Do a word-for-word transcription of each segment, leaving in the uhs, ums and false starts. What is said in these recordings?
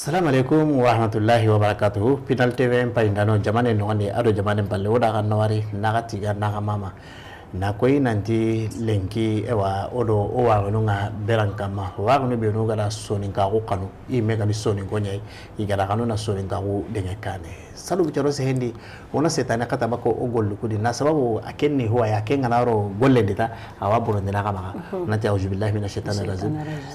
Assalamu alaikum warahmatullahi wabarakatuhu. Pinal T V n payindano, jamane noxondi, ado jamane balle, o daga nawari, naga tiga, naga mama. Na koyi nanti lenki, ewa, o do o waxinu nga beran kamma. Waxinu benu gada soninkaxu xanu, i me gani soninko ɲayi, i gada xanu na soninkaxu denge kane. Salu bicaro sehendi, o na setane xata bako o gollu kudi. Na sababu a ken ni huwa ya ken gana ro gollen dita, awa bonondi na xa maxa. Nanti, auzu billahi mina shaitani rajim.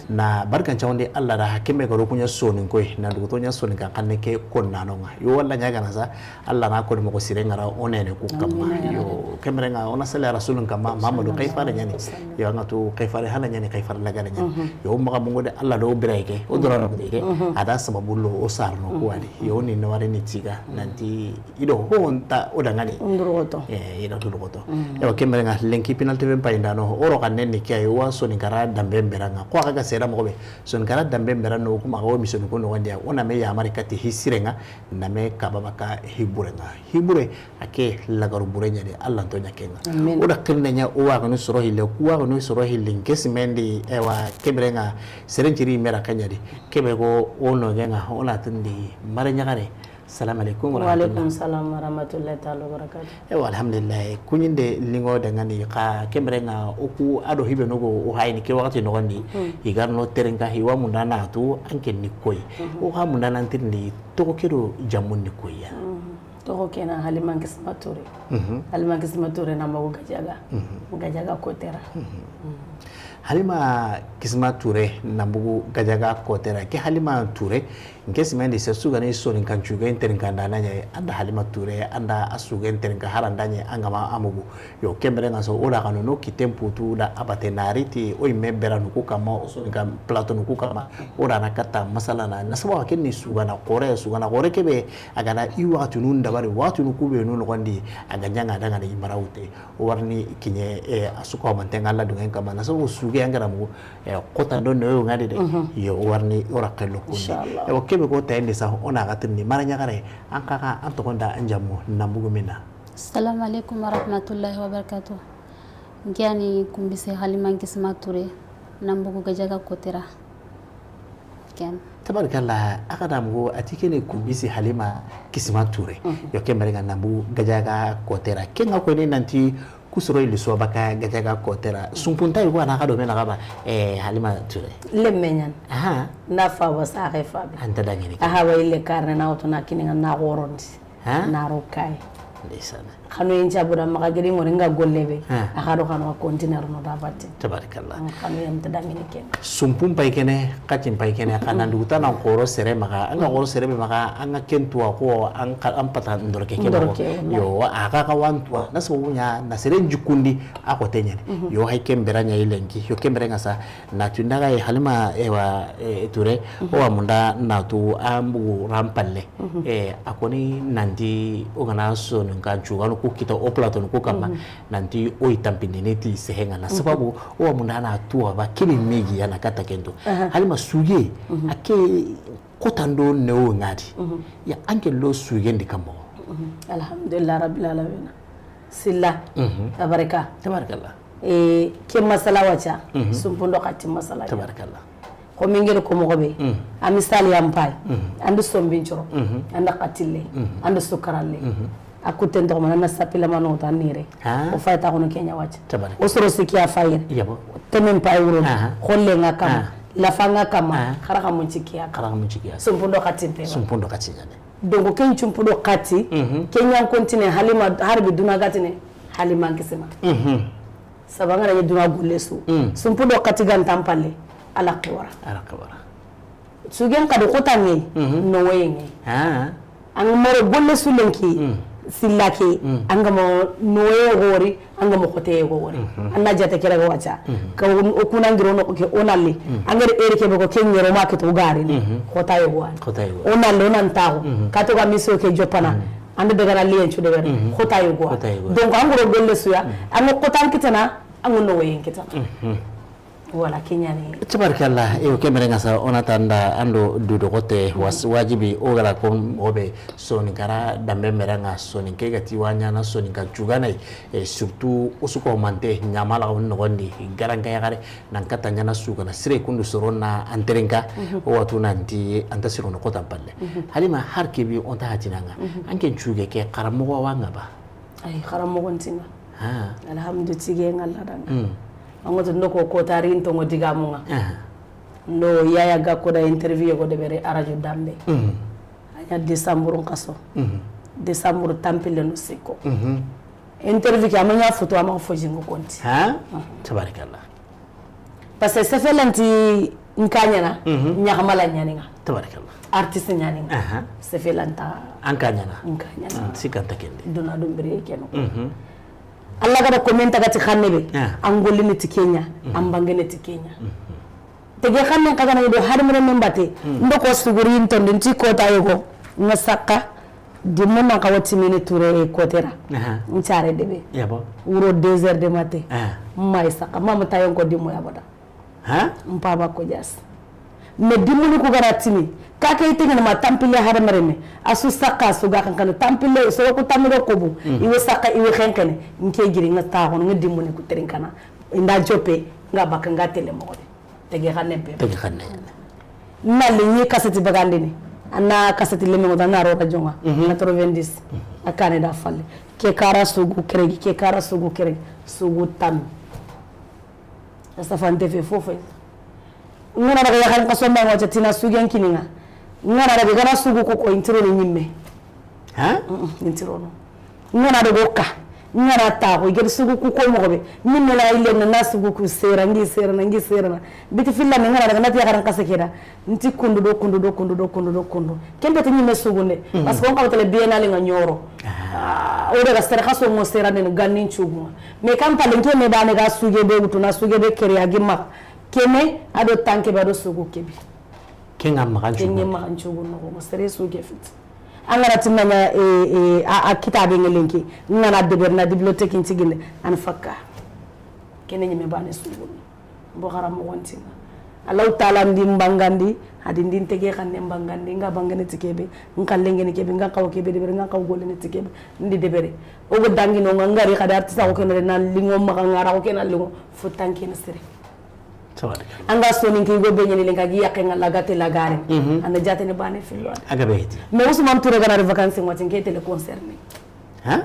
Na barkan cawndi Allah da, ha kembe garo kuɲa soninkoy, na duguto ɲa soninkan xanne ke konnanonga. Yo walla ɲa gana sa, Allah na koni moxo sire ngara o nene ku kamma. Yo kemere nga, o na sali rasulun kamma, Mamadu xayfare ɲani. Yo anga tu xayfare hana ɲani, xayfare lagana ɲani. Yo maxa mungo de Allah do biray ke, o dora no ke. Ada sababu lo o sarno ku wadi. Yo ni no wari ni tiga, nanti i do ho nta o dangani. Ndurogoto. Eh, i do ndurogoto. Yo kemere nga lenki Pinal T V n payindano, o ro xanne ni ke, yo wa soninkara dambe beranga. Ko xa ga sera moxo be. Soninkara dambe berano, kuma o mi soniko noxondi ya, o na me yamari kati hi sirenga, na me kababa ka hi burenga. Hi bure, a ke lagaru bure ɲani, Allah nto ɲa kenga. Amin. O da xirne ɲa, o waxinu soro hille, ku waxinu soro hille, nke simendi, ewa, kebere nga, seren ciri mera kanyadi. Kebe go, o no genga, o na tindi, mare ɲagare. Salam alaikum wa rahmatullah. Wa alaikum salam wa rahmatullahi ta'ala wa barakatuh. Ewa, alhamdulillah. Kuɲinde lingo dangani, xa kemere nga, o ku ado hibe nogo, o hayni ke wakati nogondi, i garno terinka hiwa munda na tu, anke ni koy. O xa munda nan tirindi, toxo ke do jamun ni koy ya. Toxo ke na Halima Kisma Touré. Halima Kisma Touré na mago Gajaga. Gajaga Kotera. Halima Kisma Touré, Nambugu Gajaga Kotera. Ke Halima Touré, nke simendi se sugani soninkan cugen terinka nda na ɲa, anda Halima Touré, anda a sugen terinka haranda ɲa, angama amugu. Yo, kemere nga so, o da xanu no kiten putu da abate nari ti, o yimme beranu ku kamma, o soninkan plateau nu ku kamma, o da na katta masala na, na sababu ken ni sugana xore, sugana xore kebe, a gana i waxatinu ndabari, waxatinu ku benu noxondi, a ga ɲanga dangana i marawute. O warni kiɲe, eh, a suko mantenga Allah dungen kamma, na so o suge angara mu, eh, kota do no yo ngadi de. Yo, o warni o raxello kunni. Inshallah. Eh, o kebe ko tayndi sa, o na gatirni mara ɲagare, an kaga an toxonda an jammo, Nambugu mina. Assalamu alaikum wa rahmatullahi wa barakatuh. Nke yani kumbise Halima Kisma Touré, Nambugu Gajaga Kotera. Ken. Tabarakallah, a xa da mugu a ti kene kumbisi Halima Kisma Touré. Yo, ken bari nga Nambugu Gajaga Kotera. Ken nga ko ne nanti kusoro iliso baka Gajaga Kotera. Sumpunta yugo ana xa do mena xa ba, eh, Halima Touré. Lemme ɲan. Aha. Na fa ba sa xa fa bi. Anta dangini. Aha, wa ille karne na oto na kini nga na gorondi. Ha? Na ro kay. Ndeysaan. Xanu yen cabuda maxa giri ngori nga golle be. Ha. A xa do xanu a continue no da batte. Tabarakallah. Xanu yen ta dangini ken. Sumpun pay kene, xatin pay kene, xa nan duguta nan xoro sere maxa, an ga xoro sere be maxa, an ga ken tuwa ko, an xa, an pata ndoro ke ke maxa. Ndoro ke, wallahi. Yo, a xa xa wan tuwa, na so nya, na sere jikundi, a ko tenyene. Yo, hay ken bera ɲa ilenki, yo ken bera nga sa, na tunda ga Halima, ewa, eh, Touré, o wa munda na tu an bugu rampalle. Eh, a koni nanti o gana soninkan cugan ku kita o plateau ku kamma, nanti o yi tampindini ti sehenga na sababu o wa munda na tuwa ba kini megi yana kata kento. Halima suge, a ke kotando ne o ngadi. Ya anke lo suge ndi kammo. Alhamdulillah rabbil alamin. Silla. Tabaraka. Tabarakallah. Eh, ke masala wacha. Sumpundo xati masala. Tabarakallah. Xo mingere ko moxo be. A misali yan pay. Anda sombin coro. Anda xatille. Anda sukaralle. A kutten toxo mana na sapila mano ta nire. O fay ta xono kenya wacha. Tabarak. O soro siki a fayir. Yabo. Temen pay wuro. Xolle nga kama. Lafa nga kama. Xara xa mun cikiya. Xara xa mun cikiya. Sumpundo xati pe. Sumpundo xati. Donc ken cumpudo xati, ken yan continue Halima harbi duna gatine, Halima Kisma. Saba ngana ye duna gulle su. Sumpudo xati gantan palle, ala xiwara. Ala xiwara. Sugen xadi xota nge, no waye nge. An maro gulle su lenki, silla ke, an ga mo no waye gori, An ga mo xote yogo wori. An na jate kere ga wacha. Ka o kuna ngiro no ke o nalli. An ga eri ke be ko ke ngiro ma ke to gari ni. Xota yogo wa. Xota yogo. O nalli o nan taxu. Ka to ga miso ke jopana. An da daga na liyen cu daga ni. Xota yogo wa. Xota yogo wa. Donc an goro golle suya. An ga xota kitana. An ga no wayen kitana. Voilà, ke ɲaani. Tabarakallah. Iyo, ke mere ŋa sa, o na tanda ando du dogote was wajibi o gara ko o be Soninkara dambe mere ŋa, Soninke ga ti wa ɲaana Soninka juganay. Et surtout o su ko mante ɲamala o nogondi garanka yaxare nan kata ɲaana su gana sire kundu soronna anterenka. O watu nanti anta sirono kotan palle. Halima, har kebi o nta hatinanga. Anke cuge ke xaramoxo wa ŋa ba? Ay, xaramoxo nti ŋa. Alhamdu, tige ŋa la danga. An ŋoto ndo ko kotari ntongo digamu ŋa. Ndo yaya gakko da interview ko debere arajo dambe. A ɲa décembre nkaso. Décembre tampille no sikko. Interview ke a ma ɲa photo, a ma fo jingo konti. Tabarakallah. Parce que sefe lanti nka ɲaana, ɲaxamala ɲaani ŋa. Tabarakallah. Artiste ɲaani ŋa. Sefe lanta. An ka ɲaana. Nka ɲaana. Sikanta kende. Duna dum bire keno. Allah gada ko men tagati xanne be. An gollini ti ke ɲa, an bangene ti ke ɲa. Tege xannen xa gana i do hadamaren men bate. Ndo ko suguri ntondi nti kota yogo. Ŋa sakka. Dimmu nan xawa timini ture kotera. Ncare debe. Wuro deux heures de matin. May sakka mama tayon ko dimmu ya bada. Mpaba ko jas. Mais dimmuni ku gana timi. Ka ke itengene ma tampille hadamaren me. Asu sakka su ga kan kan tampille so ko tamiro kobu. Iwe sakka iwe xenxene. Nke giri ŋa taxono ŋa dimmuni ku terinkana. Inda jope ŋa baka ŋa tele moxode. Tege xanne pe. Tege xanne. Na li ni kaseti bagandini. Ana kaseti leme ŋo da na ro radio ŋa. Quatre-vingt-dix. A kane da falle. Ke kara sugu keregi, ke kara sugu keregi. Sugu tam. Safante fe fofo. Ŋa na daga yaxan kaso ma ŋa tina sugen kini ŋa. Ŋa na daga gana sugu ko ko intiro ni ɲimme. Ha? Intiro no. Ŋa na dogo ka, ŋa na taxo, i gedi sugu ku ko moxo be. Ni me na ile na, na sugu ku sera, ngi sera na, ngi sera na. Biti filla ni ŋa na daga na ti yaxaran kase keda. Nti kundu do kundu do kundu do kundu do kundu. Kempe ti ɲime sugunde. Parce que on kawtele biennale ŋa ɲoro. O daga sere xaso ŋo sera ne ganni ncugu ŋa. Mais kan pale nke me bane ga suge be wutu na suge be kere ya gimma. Keme ado tanke be ado sugu kebi. Kenga maxan cugu. Kenga maxan cugu no ko sere suge fit. An ga na ti na ɲa a kitabe ŋa lenki, n ga na deberi na bibliothèque n tigindi, an fakka. Kene ɲime bane suguni. Bo xara moxon ti ŋa. Allahu taala ndi n bangandi, a di ndi n tege xanne n bangandi, n ga bangene ti kebe, n xallengeni kebe, n ga xawa kebe deberi, n ga xawa gollene ti kebe, ndi deberi. O go dangi no ŋa n gari xadi artiste ko kena na lingo maxa ŋa ra ko kena lingo fo tankene sere. An ga Soninke yigo be ɲaani lenki a gi yaqqe ŋa la gate la gare. An da jaatene bane fillo. A ga be heti. Mais Ousmane Touré ga na ri vacances ŋo ti n ke tele concerné. Ha?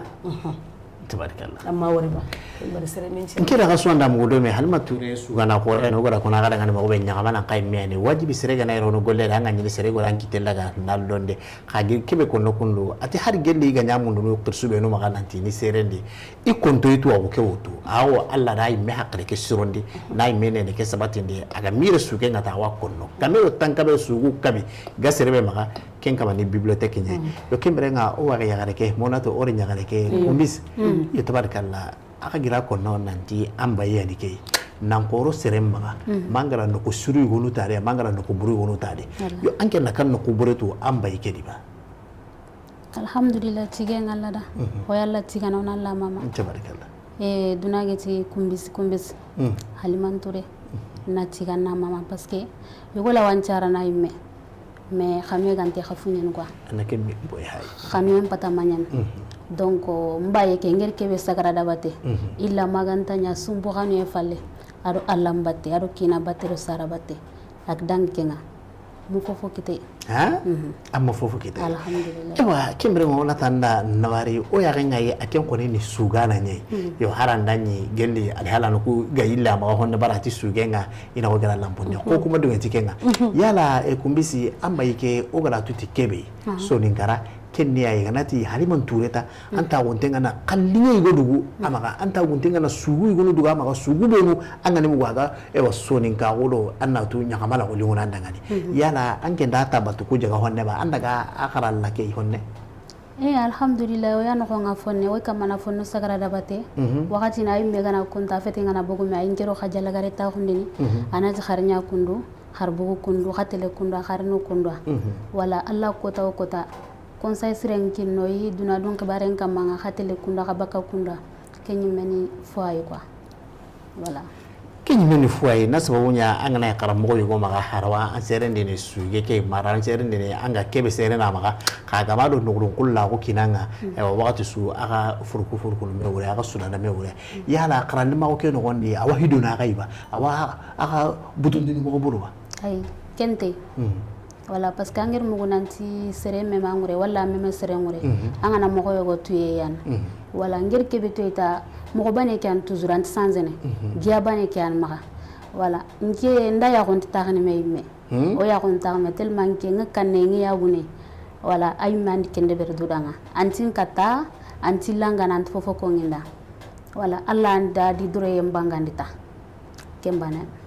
Tabarakallah. Amma wori ba. Bari sere min ci. N ke daga suwanda mo do me Halima Touré su ga na ko eno gara ko na ga daga mo be ɲaxama na kay me ni wajibi sere ga na ro no golle da ŋa ni sere go ran ki tella ga na londe. Xa gi kebe ko no kundu ati har gelle ga ɲa mundu no kursu be no maxa nanti ni serendi. I konto i tuwaxu ke wutu, awo Alla da yimme haqile ke sirondi, na yimme nene ke sabatindi, a ga mire suke ŋa ta wa konno. Kame wo tankabe sugu kabi, ga serebe maxa, ken kama ni bibliothèque ɲa. Yo ken bere ŋa, o waxe yaxare ke, monato ori ɲaxare ke, kumbis. Yo tabarkalla, a xa gira konno nanti an bayi yani ke. Nan xoro sere maxa, mangara no ko suru yogonu tare, mangara no ko buru yogonu tare. Yo anke na kan no ko bure tu an bayi ke diba. Alhamdulillah, tige ŋa Alla da. O Alla tigana o na Alla mama. Tabarakallah. E duna ge ti kumbis kumbis. Halimanture. Na tigana mama parce que yogo la wancara na yimme. Mais xame gante xafuɲen quoi. Ana ke mi boy hay. Xame pata maɲan. Donc mbaye ke nger kebe sagara da bate. Illa maganta ɲa sumbu xanu e falle. Ado Alla mbatte, ado kina batte, do sara batte. Ak dang kenga. Mu fofo kite. Ha? Amma fofo kite. Alhamdulillah. Ewa, kembere mo na tanda nawari o ya renga ye aken kone ni sugana nye. Yo haranda ni gelli ali hala no ku ga illa ma honne barati sugenga ina ko gara lampo nya. Ko kuma duwe tikenga. Yala e kumbisi amba yike o gara tuti kebe. Soninkara Ken ni ya yi ga na ti Halimanture ta, an ta gunte nga na kallinge yigo dugu a maxa, an ta gunte nga na sugu yigo dugu a maxa, sugu benu an ga ni mugu a ga, ewa, Soninkaxu do an na tu ɲaxamala xo linŋo na an da nga ni. Yala an ke nda ta batu ku jaga honne ba, an daga a xara lake honne? E, alhamdulillah, o ya noxo nga fonne, o kamana fonno sagara da bate. Waxati na yimme ga na kunta fete nga na bogu me, a yi n kero xa jalagare ta xundini. A na ti xarɲa kundu, xar bogu kundu, xa tele kundu, a xarno kundu. Wala Allah kota o kota. Conseil siren kinno yi duna dun xibaren kamma nga xa tele kunda xa baka kunda ke ɲimmeni foyi quoi. Voilà. Ke ɲi meni fuwaye na sababu ɲa an ga na xaranmoxo yogo maxa harawa an serendene suge ke mara an serendene an ga kebe serena maxa xa gama do nogulun kulla ko kinanga ewa waxati su axa furuku furuku me wure axa sunana me wure yala xarandi maxo ke noxondi awa hidona axa yiba awa axa butundini moxo buru ba. Ay, kente. Wala parce que angir mugu nanti sere meme angure wala meme sere ngure. An ga na moxo yogo tuye yan. Wala ngir kebe to ita moxo bane ke an toujours anti sanzene. Giya bane ke an maxa. Wala nke nda ya gonti taxani me yimme. O ya gonti taxani me tellement ke nga kanne ngi ya gune. Wala ay mandi kende ber dudanga. Antin kata anti langa nanti fofo ko nginda. Wala Allah anda di dure yembangandita. Kembane.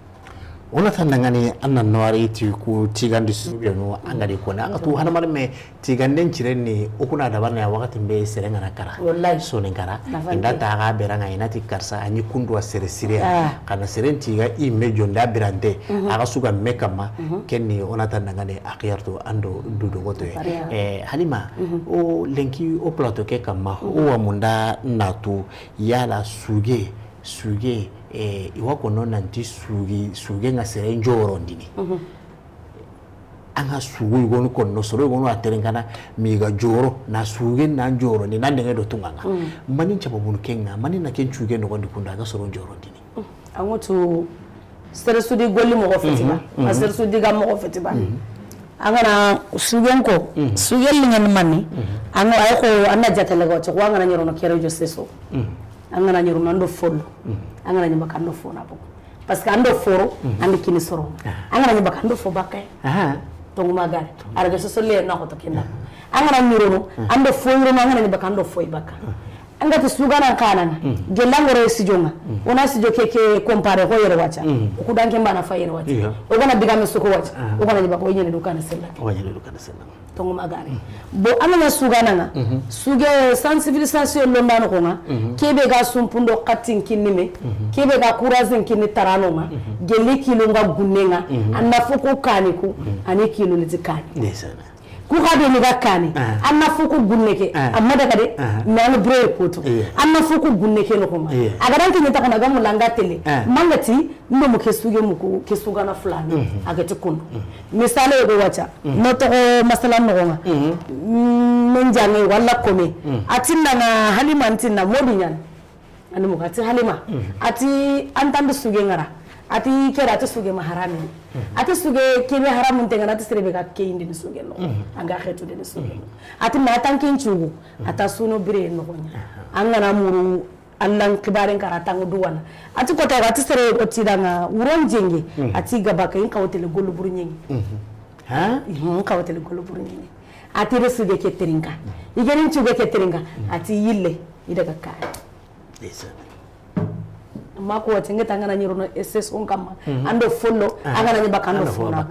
Wona tan dangani an na noiri ti ku tigandi sugenu an ga di kone an ga tu hana mare me tiganden cirenni o kuna dabarne a waxati be sere ngana kara. Wallahi. Sonin kara. Inda ta ga beranga inati karsa anyi kundwa sere sire. Kana seren tiga i me jonda birante. Aga suga me kama kenni wona tan dangani akhiyarto ando dudo goto. Eh, Halima, o lenki o plateau ke kama o wa munda natu yala suge suge eh, iwa kono nanti sugi suge nga sere njorondini. An ga sugu yogonu konno soro yogonu a terenkana miga joro na suge na njorondini na ndenge do tunganga. Mani ncaba bunu kenga mani na ken cuge nogondi kunda ga soro njorondini. Angotu sere sudi golli moxo fetiba ma sere sudi ga moxo fetiba. An ga na sugen ko sugen lingen mani. An ga ay ko an na jatele go to ko an ga na nyoro no kere jo seso. An ga na ñoruna ando follo. An ga na ñi baka ando fo na bogu parce que ando foro andi kini soro. An ga na ñi baka ando fo bakke. Tongu magare arage soso le na xoto kinda. An ga na ñirono ando fo ñirono an ga na ñi baka ando fo baka. An ga ti sugana kananga gella ngoro studio nga. Ona studio ke ke compare ko yere wacha. Ku danke mbana fa yere wacha. O gana diga me soko wacha. O gana ñi baka o ñene du kana sella. O ñene du kana sella. Tongu magare. Bon, an ga na sugananga suge sensibilisation londano konga. Kebe ga sumpundo katin kinni me kebe ga kurazen kinni tarano nga. Gelli kilo nga gunnenga. Anna foko kani ku ani kilo liti kani. Ku ga be ni ga kani anna foko gunneke amma daga de. Nanu bro koto anna foko gunneke no konga. Agaran kinni ta kona ga mulanga tele mangati. Ndo mo ke suge mo ko ke sugana fulani. A ga ti kundu misale yogo wacha no togo masala nogonga. Men jange wala kome a ti nanga Halima n ti na modu ñan. Ani mo ga ti Halima a ti an tan do suge ngara a ti kera a ti suge ma harami. A ti suge kebe haramun te ngana a ti serebe ga ke indi ni suge no. Anga xetu de ni suge a ti ma tan ken cugu a ta suno bire nogoña. An ga na muru Allan kibaren kara tangu duwana. A ti kota ga ti sere o ti danga wuron jenge. A ti gaba ka in kawtele golu burnyenge. Ha in kawtele golu burnyenge. A ti resu ge keteringa. Igerin ci ge keteringa. A ti yille i daga ka. Amma ko wati ngeta ngana ñirono S S on kamma ando follo angana ñi baka ando fona.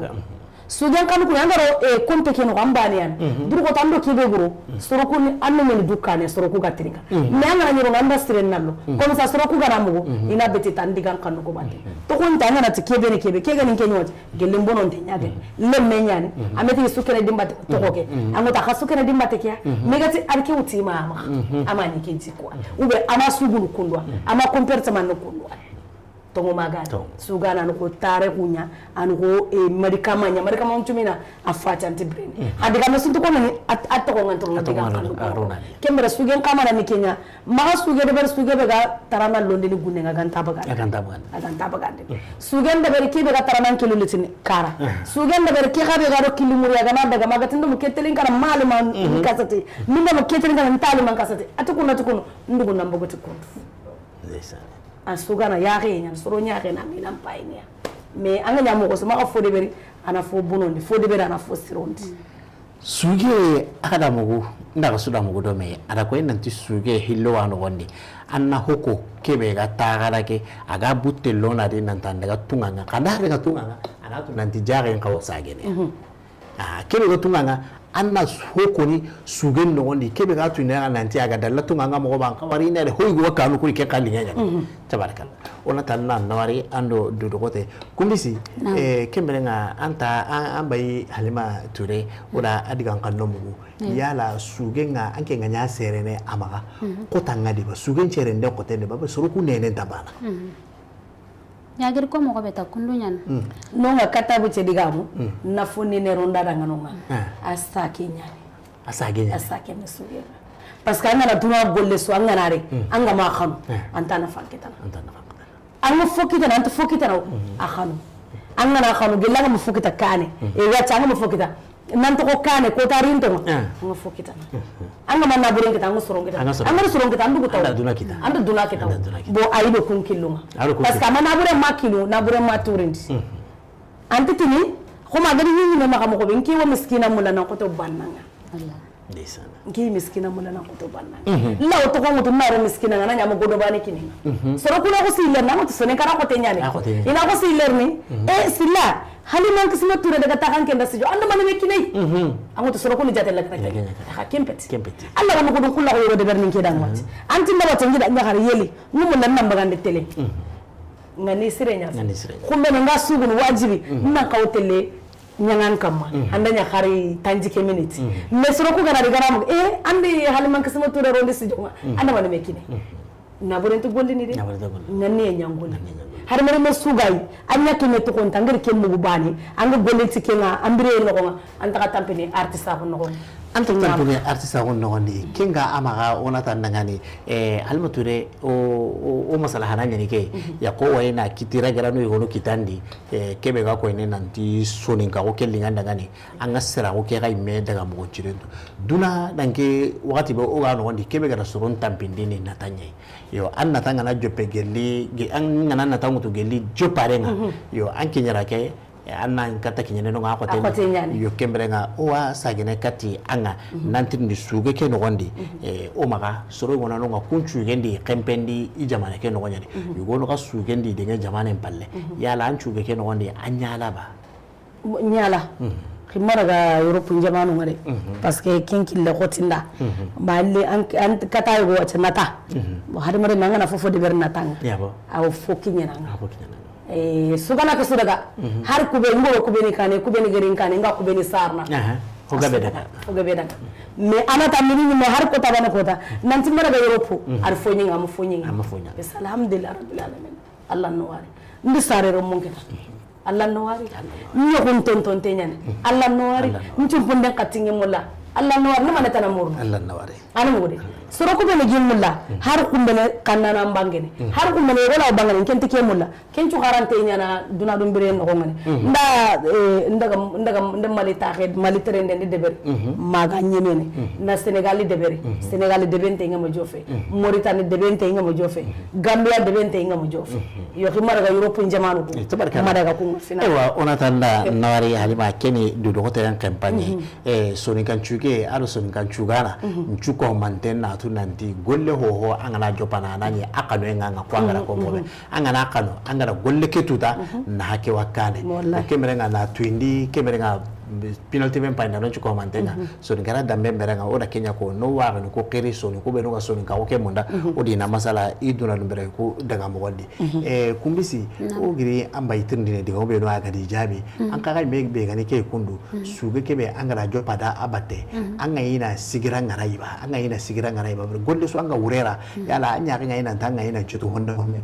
Sugen kanu ku angaro e konte keno ambani an. Durko tando kibe guro soroku ni anno men dukane soroku ga tiringa. Me angana ñoro anda siren nallo comme ça soroku ga namugo. Ina beti tan digan kanu ko bande to ko nta angana ti kebe ni kebe kega ni kenyo. Gelle mbono nte ñade lemme ñani. Ameti sukene dimbate to ko ke. Angota ka sukene dimbate kiya. Me gati arke uti ma ma. Amani ke jikwa ube ama sugunu kundwa ama comportement no kundwa. Tongo magani sugana an ko tare kuña an ko e marikama ña marikama on cumina. A fati anti brene a diga me suntu ko ni a togo ngan togo diga kan ko kembere sugen kamana ni kenya. Maga suge de ber suge be ga tarana londe ni gunne nga ganta bagande a ganta bagande. Sugen de ber ki be ga tarana kilo litini kara sugen de ber ki ga be ga do kili muri ga na daga maga tindo mo ketelin kana malima ni kasati. Minda mo ketelin kana talima kasati atukuno atukuno. Ndugu nambogo ti kundu. A sugana yaxe ñan soro ñaxe na mina mpayniya. Mais anga ña moxo suma xa fo deberi ana fo bonondi fo deberi ana fo sirondi. Suge a da mugu ndaga suda mugu do me ada koy nanti suge hillo wa noxondi. Anna hoko kebe ga taxara ke aga butte lona di nanta daga tunganga xanda daga tunganga. Ana tu nanti jaxe xawa sagene. Ah, kebe ga tunganga anna hokoni sugen nogondi kebe ga tunanga nanti aga dalla tunganga mogo ban kawari ne hoy go kanu kuri ke kallinga. Tabarakallah. Ona tanna nawari ando dudugote kumbisi. Eh, kembere nga anta an bayi Halima Touré oda adigan kanno mugu. Yala sugen nga anke nga nya serene amaga kota nga di ba sugen cerende kote de ba soroku nene tabana. Ɲagiri ko moxo be ta kundu ɲana. No ŋa katabu ce digamu. Na fo ni ne ronda daga no ŋa. A sake ɲani. A sake ɲani. A sake ne suge. Parce que an ga na duna golle su, an ga na re, an ga ma xanu, an ta na fankitana. An ta na fankitana. An ga fo kitana, an ta fo kitana, a xanu. An ga na xanu, gella an ga ma fo kita kane. E wacca an ga ma fo kita. Nan toxo kane, ko ta rinto ŋa. An ga fo kitana. An ga ma naburen kita, an ga soron kita. An ga soron kita, an dugu taw. An da duna kita. An da duna kita. An da duna kita. Bon, ayi be kun killunga. Parce que a ma naburen ma kilu, naburen ma turindi. An ti tini, xoma gadi ɲiɲi me maxa moxo be, n ki wo miskina mula nan xoto bannanga. Ndeysaan. N ki miskina mula nan xoto bannanga. Law toxo ŋutu na ro miskina ŋa na ɲama godo bane kininga. Soro kula ko siller na ŋutu sone kara xote ɲani. Ina ko siller ni. E silla, hali man kisma ture daga taxan kenda sijo. Ando mani me kinai. An ŋutu soro kulu jatella kara. Taxa kempeti. Kempeti. Allah wa nugo kula ko yoro de bernin ke dan wati. An tinda wati ngida ɲaxar yeli. Ngumu lan nan bagande tele. Ngani sire ɲa. Ngani sire. Xumbe nga sugunu wajibi. Nan kaw tele ɲangan kamma. Anda ɲa xari tanji ke minute. Mais soro ku gana di gana mo. E, ande hali man kisma ture rondi sijo ŋa. Anda mani me kine. Naburen tu gollini de. Naburen tu gollini. Ngani e ɲangol. Ngani e ɲangol. Hari mari me sugayi. Anya ke me to konta ngir ke mugu bani. Anga gollin ti ke ŋa, ambire no ŋa. An taxa tampini artiste ko noxon. An taxa tampini artiste ko noxon di. Kenga amaga ona ta ndangani. Eh, Halima Touré, o, o, o masala hana ɲani ke. Ya ko wayna kitira gara no yogono kitandi. Eh, kebe ga ko ne nanti soninka ko kellinga ndangani. Anga sera ko ke ga imme daga mo cirentu. Duna danke wakati be o ga noxon di kebe gara soron tampindini natanye. Yo, an nata ngana joppe gelli, ge-, an ngana nata ngutu gelli jopparenga. Yo, an kiɲera ke, e, an na n katta kiɲene no ŋa xote. A xote ɲani. Yo, kemberenga, o wa sagene kati anga, nanti ndi suge ke noxon di, e, o maxa, soro gona no ŋa kun cugendi, kempendi, i jamane ke noxon ɲani. Yo, gono ka sugendi, denge jamane palle. Yala an cuge ke noxon di, an ɲala ba. Ɲala. Ximma daga Europe jamanu ŋa de. Parce que ken kille xotinda. Ba le an, an kata yugo wacce nata. Bon, hadamare ma ngana fofo de ber natanga. Awo fo kiɲenanga. Eh, sugana ke sudaga. Har kube ngoro kube ni kane, kube ni gerin kane, nga kube ni sarna. Fo gabe daga. Fo gabe daga. Mais anata mini ni me har kota bana kota. Nanti mara ga Europe. Ar fo ɲinga, mo fo ɲinga. Mo fo ɲinga. Bes alhamdulillah rabbil alamin. Allah no wari. Ndi sare ro mon keta. Allah no wari. Ɲoxun tonton te ɲani. Allah no wari. N cumpunden xatinge molla. Allah no wari. Namane tana morno. Allah no wari. Ana mugude. Soro ku bene gi mulla. Har kumbene kannana bangene. Har kumbene wala bangene kenti ke mulla. Ken cu xarante ɲana duna dum bire no ngane. Nda, eh, ndaga, ndaga, nda Mali taxe, Mali terende ndi deberi. Maga ɲemene. Na Senegal deberi. Senegal debente ngama jofe. Mauritanie debente ngama jofe. Gambia debente ngama jofe. Yo, ximma daga Europe jamanu ku. Eh, tabarkalla. Ma daga ku fina. Ewa, ona tanda nawari Halima keni du doxotoren kempani. Eh, soninkan cuge, aro soninkan cugana. Ncuko manten na tu nanti golle ho ho angana jopana nani akano nganga ko angara ko mobe. Angana kano, angara golle ke tuta, na hake wakane. Wallahi. Kemere nga na tuindi, kemere nga penalty ben payda no cuko mantenga. Soni gara dambe mbere nga, o da kenya ko, no wa ni ko keri soni, ko be no ga soni ka, o ke munda, o di na masala, i duna lumbere ko daga mo wadi. Eh, kumbisi, o giri amba itirndi ne diga, o be no aga di jabi. An kaga me be gani ke kundu, suge ke be angara jopa da abate. Anga ina sigira ngara iba, anga ina sigira ngara iba. Golle su anga wurera, yala anya ga ina tanga ina cutu honda honda.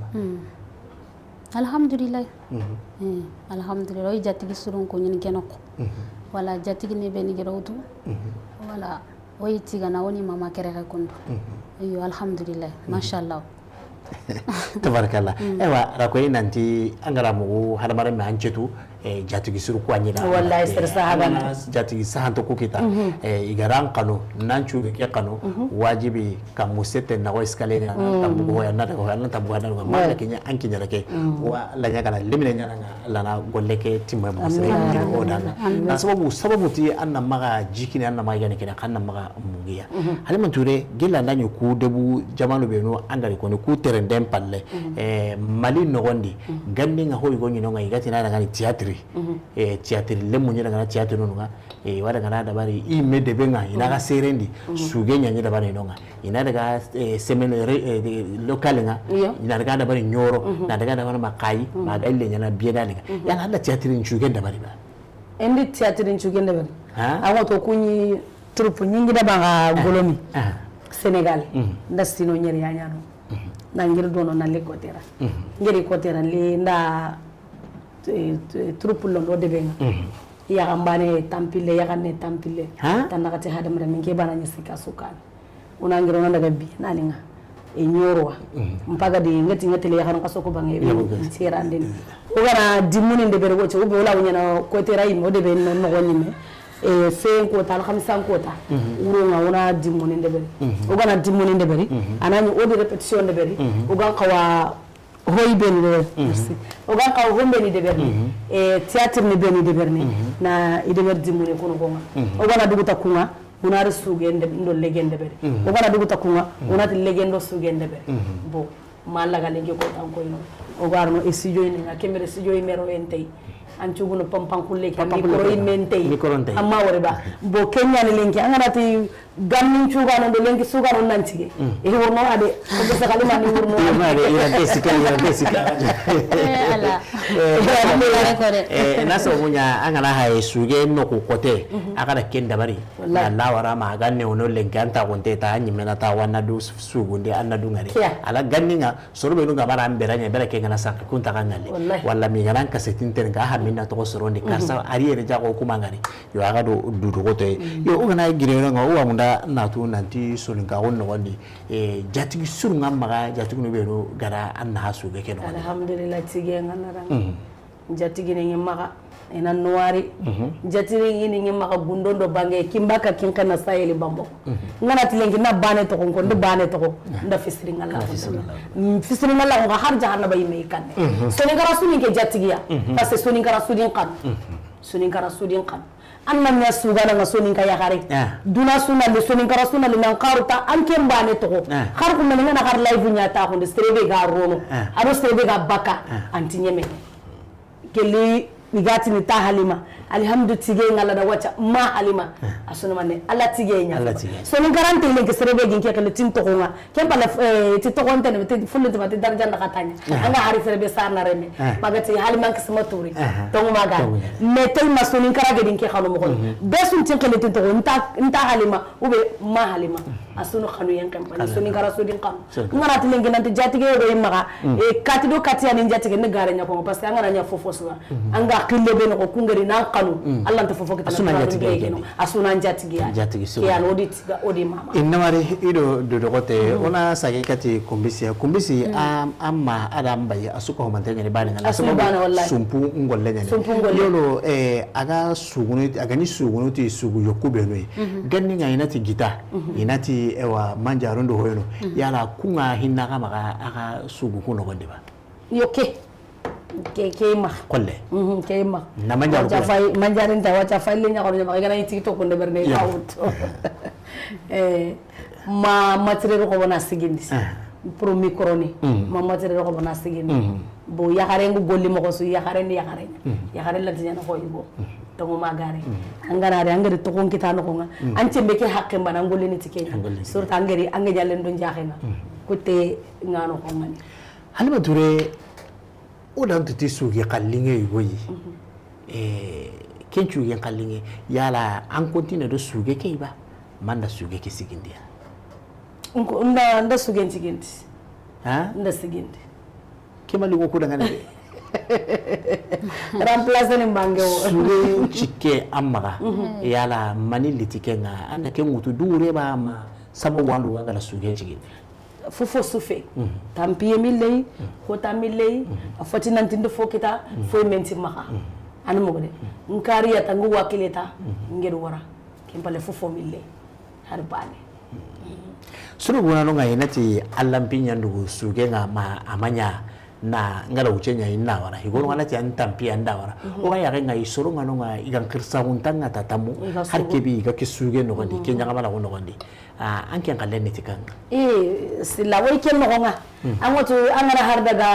Alhamdulillah. Eh, alhamdulillah. O yi jatigi surun ko ɲini ke noxo. Wala jatigi ni be ni gero wutu. Wala o yi tigana o ni mama kere xa kundu. Iyo, alhamdulillah. Mashallah. Tabarakallah. Ewa, ra koy nanti angara mugu hadamare me an cetu, eh, jatigi suru ko anyina. Wallahi, sir sahabana. Jatigi sahanto ku kita. Eh, igaran kanu, nan cuge ke kanu, wajibi Ka musete na wa iskale na tambugo ya na daga na tambugo na daga ma ke ɲa an kiɲa ke wa la ɲa kana limine ɲa na la na golle ke timma mo sere o dana na sababu sababu ti an na maga jikini an na maga yani kina kan na maga mungiya. Hali man ture gilla na ni ku debu jamanu be no an gari ko ni ku terenden palle. Eh, Mali nogondi gandi nga hoy go ni no nga igati na daga ni théâtre. Eh, théâtre le munyi daga na théâtre no nga. E, wada gana dabari, i me debe nga, ina ga serendi, suge ɲaɲi dabari no nga. Ina daga, eh, semaine re-, eh, de, local nga, ina daga dabari ɲoro, na daga dabari makai, ma ga ille ɲana biennale nga. Yala anda théâtre in suge dabari ba? Endi théâtre in suge dabari. Ha? Awa to kunyi troupe nyingi da banga golomi. Sénégal. Nda sino nyeri ya ɲano. Na ngiri dono na li kotera. Ngiri kotera li nda, eh, eh, troupe londo de benga. Yaxanbane tampille, yaxanne tampille. Ha? Tan naxati hadamare min ke bana ɲi sika sukani. Una ngiro na daga bi na linga. E ɲorowa. Mpaga di ngati ngati le yaxan kaso ko bange. Tirandin. O gana dimuni de bere wote, o be wala wunya na kotera imo de be no no ni me. E, fen kota, alxamisan kota. Wuro nga wona dimoni ndeberi. O gana dimoni ndeberi. Anani o di répétition ndeberi. O gan kawa hoy beni ndeberi. Merci. O gan kawa hon beni ndeberi. E, théâtre ni beni ndeberi ni. Na i ndeberi dimoni kono konga. O gana duguta kunga, wona ri suge nde-, ndo lege ndeberi. O gana duguta kunga, wona ti lege ndo suge ndeberi. Bon. Ma laga lenki ko tan koyno. O garno e studio ine nga kembere studio i mero entey. An cuguno pampan kulle ke micro i mentey. Micro ntey. Amma wore ba. Bo kenya ni lenki angana ti gammin cugano do lenki sugano nantige. E worno ade. Ko be sakali ma ni worno. Ade ira desika, ira desika. Eh, ala. Eh, na so munya angana hay suge no ko kote. Agara ken dabari. Wallahi. Na lawara ma ganne wono lenki anta gonte ta nyimena ta wana du sugunde anna du ngari. Ala ganninga. Soro be nu ga bara an bera ɲa bera ke gana sanki kun ta ga ŋali. Wallahi. Walla mi gana an kasetin ten ga ha minna toxo soro ndi karsa ari yere jago kuma ŋari. Yo a ga do du toxo to ye. Yo o gana gire no ŋa o wa munda na tu nanti soninka o noxondi. E, jatigi suru ŋa maxa jatigi nu be nu gara an na ha suge ke noxondi. Alhamdulillah, tige ŋa na ranga. Jatigi ni ŋi maxa, ina nuwari. Jatigi ni ŋi maxa gundon do bange, kimba ka kin kana sayeli bambo. Ngana ti lenki na bane toxo ko, nda bane toxo, nda fisiri ngalla. Fisiri ngalla ko har jahannaba yime kanne. Soninkara sunin ke jatigiya, parce que Soninkara sudin kan. Soninkara sudin kan. An na ɲa sugana nga soninka yaxare. Duna suna le Soninkara suna le nan karuta an ken bane toxo. Har kuma ngana har live ɲa ta ko nde serebe ga rono. Ado serebe ga baka anti ɲeme. Kelli i ga tini ta Halima. Alhamdu tige ngalla da wacha ma Halima. Asuna mane Alla tige ɲa. Soninkara nte lenki serebe gin ke kele tin toxo nga. Ken pala, eh, ti toxo nte ne ti fulle ti ma ti darja nda katanya. Anga hari serebe sarna reme. Magati Halima kisma turi. Tongu maga. Me tel ma Soninkara gedin ke xano mo. Be sun tin kele tin toxo nta, nta Halima. Ube ma Halima. Asunu xanu yen kan. Soninkara sudin kan. Ngana ti lenki nanti jatige do imaga. E kati do kati ani jatige ne gare ɲa ko parce que angana ɲa fofo suwa. Anga xille be no ko kungeri nan xanu. Alla nta fofo kita. Asuna jatige no. Asuna jatige. Jatigi suru. Ke an odi tiga odi mama. Inna mari ido do dogote ona sage kati kumbisi kumbisi am amma adam bayi asuko homante ngani bani ngana. Asu bana wallahi. Sumpu ngolle ngani. Sumpu ngolle. Yolo, eh, aga sugunu, aga ni sugunu ti sugu yoku beno. Ganni nga inati gita. Inati ewa manjarundo hoyno. Yala kunga hinna kama aga sugu kuno gonde ba. Yo ke. Ke, ke ma. Kolle. Mhm, ke ma. Na manjaru. Wacha fay, manjarin ta wacha fay le ɲa ko ɲa ma ga na tiktok ko de berne awto. Eh, ma matériel ko bona sigindi. Pro micro ni. Ma matériel ko bona sigindi. Bo yaxare ngu golli mo ko su yaxare ni yaxare. Yaxare la tiɲa ko yugo. Tongo magare. Angara re angari to kon kita no ko nga. An cembe ke hakke bana ngolli ni tike. Surta angari anga jalen don jaxe nga. Kote ngano ko ngani. Halima Touré, o dan ti suge xallinge yogo yi. Eh, ken suge xallinge, yala an continue do suge ke ba, manda suge ke sigindiya. Nda, nda suge sigindi. Ha? Nda sigindi. Ke mali ko kudangane de. Remplacer ni bange o. Suge cike amaga. Yala mani litike nga, anda ke ngutu dure ba ma, sabu wandu wagala suge sigindi. Fofo sufe. Tampiye milley, xota milley, a foti nanti ndo fo kita, foy menti maxa. Ani mogode. Nkari ya tangu wakile ta, ngedu wara. Kimpale fofo milley. Har bane. Suru gona no ngai nati allampi nyandugu suge nga ma amanya na ngala uche nya inna wara. Higoro ngana ti an tampi anda wara. O ga ya ngai suru ngano nga igan kirsa untanga tatamu. Har kebi iga kisuge no gandi, kenya ngamala no gandi. Ah, an ken xalle ni ti kanga. Eh, sila woy ken noxo nga. An ŋoto, an gana har daga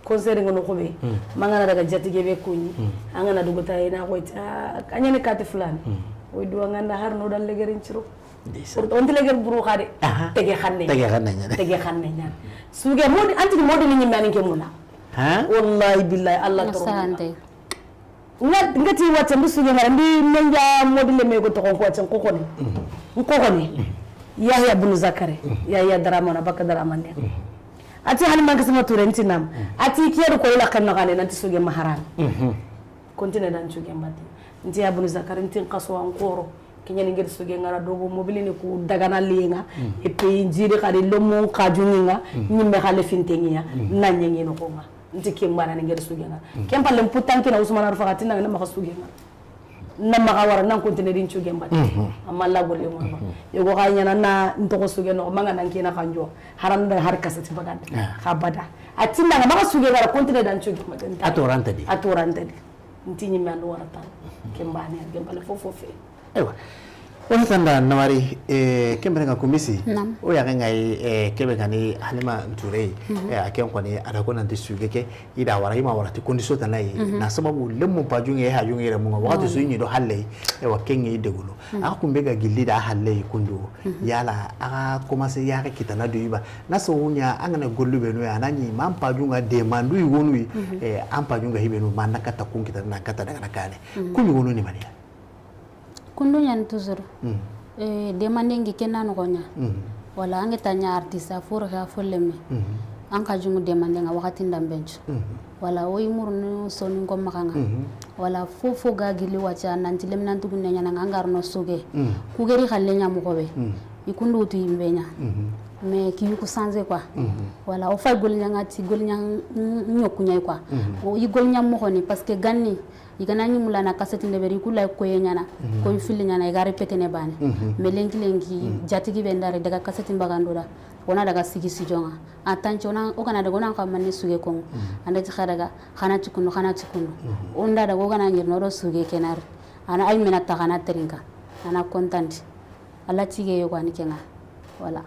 concert ngono xobe. Ma an gana daga jatige be kuɲi. An gana duguta ina xoy ta, kanyane kati fulani. Woy duwa nganda har no dan legerin ciro. Ndeysaan. On ti leger buru xade. Tege xanne. Tege xanne ɲa. Tege xanne ɲa. Suge modi, anti modi ni ɲimani ke muna. Ha? Wallahi billahi Allah toro. Sante. Nga, nga ti wacce mbi suge ngara, mbi menja modi le mego to ko wacce ko kone. Ko kone. Yahya bunu Zakari, Yahya Daramana, baka Daramane. A ti Halima Kisima Ture, n ti nam. A ti kiyeru ko ila kan nagane, nanti suge maharami. Kontine dan suge mbati. N ti ya bunu Zakari, n ti n kaso an koro. Kinyani ngir suge ngara dogo mobili ni ku dagana lienga. E pe jiri kadi lomo kajunga. Nyimbe xale fintengiya. Na nyengi no konga. N ti kimbana ni ngir suge ngara. Kempa lem putanki na Usmana Rufa katina na maka suge ngara. Na maxa wara nan kontine din cuge mbati. Amma la golle mo. Yogo ga nyana na ntoxo suge no manga nan kina kanjo. Haram da har kasati bagande. Xa bada. A tinna nga maxa suge ngara kontine dan cuge mbati. A toranta di. A toranta di. Nti nyimbe ando wara tan. Kembane, kembale fofo fe. Ewa. O tanda nawari, e, kembere nga kumisi. O ya nga, e, kebe kani Halima Nture. E, a ken koni ada ko nanti suge ke. I da wara, i ma wara ti condition tana yi. Na sababu lemu pajunge, hajunge yere munga. Wakati su yi do halle, e wa kenge i deguno. A kumbe ga gilli da halle kundu. Yala, a ga commencé ya ga kitana du iba. Na so wunya, an ga na gollu benu ya, na ni man pajunga demandu i wonu yi. E, an pajunga hibenu, man na kata kun kitana, na kata daga na kane. Kun i wonu ni maniya. Kundu ɲani toujours. Eh, demande ngi kenna noxo ɲa. Wala an ga ta ɲa artiste a fo ro ga fo lemme. An xa jungu demande nga waxati ndambencu. Wala o yi murunu soninko maxa nga. Wala fofo ga gili waca nanti lemme nan tugunne ɲana nga an ga ro no suge. Ku geri xalle ɲa moxo be. I kundu wutu yimbe ɲa. Mais ki yuku changer quoi. Wala o fay gol ɲa nga ti gol ɲa ɲoku ɲa quoi. O yi gol ɲa moxo ni parce que ganni I ga na ɲi mula na kaseti ndeberi, i ku lay koye ɲana, koy fili ɲana, i ga répété ne bane. Mais lenki lenki, jatigi be ndare daga kaseti mbagando da, o na daga sigi studio nga. A tanci o na, o ga na daga o na xa manne suge kongo. Anda ti xa daga, xa na ti kundu, xa na ti kundu. O nda daga o ga na ɲirno do suge kenari. A na ay mena ta xa na terinka. A na kontanti. Alla tige yogo ani kenga. Voilà.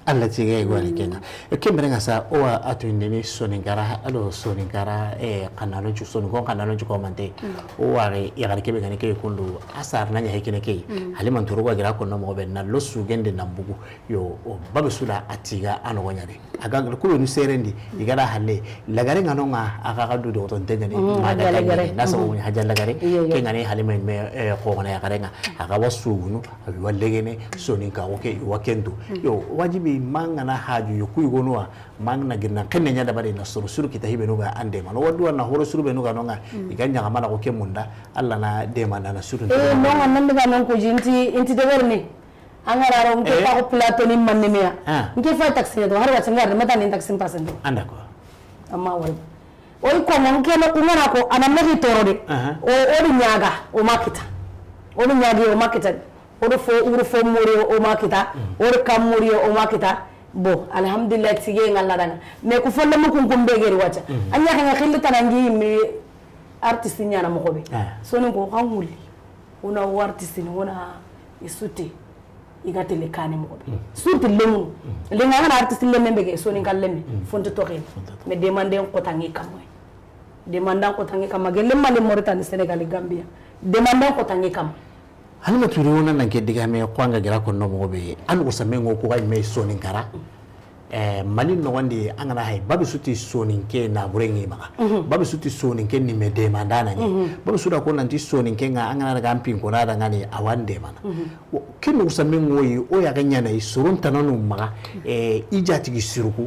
Alla tige yogo ani kenga. E, ken bire nga sa, o wa a tu ndeni Soninkara, ado Soninkara, e, xananoncu, Soninko xananoncu ko mante. O wa re, ya gar kebe gani ke kundu, asar na ɲa hekene ke. Haliman toro wa gira ko no mo be na lo sugende na mbugu. Yo, o babe su da a tiga a noxo ɲa de. A ga kulu nu serendi, i ga da halle. Lagare nga no nga, a ga ga du do to ntengani, ma ga lagare. Na so ni haja lagare. Ke nga ni Halima me, e, ko na ya gare nga. A ga wa sugunu, a wa legene, Soninka o ke, wa kento. Yo, wajibi manga na haju yo kuy gono wa, manga na girna kenne ɲa da bare na soro suru kita hibe no ga ande ma. No wadu na horo suru be no ga no nga. I ga ɲa ga mana ko ke munda, Alla na de mana na suru. E, no nga nan daga non ko jinti, inti de werni. An ga ra ro nke ta ko plateau ni manne meya. Nke fa taxi ne to har wa tingar mata ni taxi passe ndo. An d'accord. Amma wari. O yi ko mo nke no ku nga na ko a na mexi toro de. O, o di ɲaga, o ma kita. O di ɲagi, o ma kita. O do fo, wuru fo mori, o ma kita. O do kam mori, o ma kita. Bon, alhamdulillah, tige nga la danga. Mais ku folle mu kun kun be geri wacha. Anya nga xilli tanangi me artiste ɲana moxo be. Soninko xa wuli. Wona wo artiste ni, wona i suti, i ga tele kane moxo be. Surtout lemu. Lenga ngana artiste lemme be ke, Soninka lemme, fonto toxen. Mais demande n xotangi kamma. Demande n xotangi kamma. Gelle Mali, Mauritanie, Sénégal, Gambia. Demande n xotangi kamma. Halima Touré, wona nan ke diga me ko anga gira ko no moxo be. An ko sa me ngo ko ga me Soninkara. Eh, Mali noxondi, an ga na hay, babi su ti Soninke na burengi maxa. Babi su ti Soninke ni me demandana ni. Babi su da ko nanti Soninke nga, an ga na daga an pin ko na daga ni a wa n demana. Wo, ken no sa me ngoyi, o ya ga ɲana i soron tananu maxa, eh, i jatigi siruku.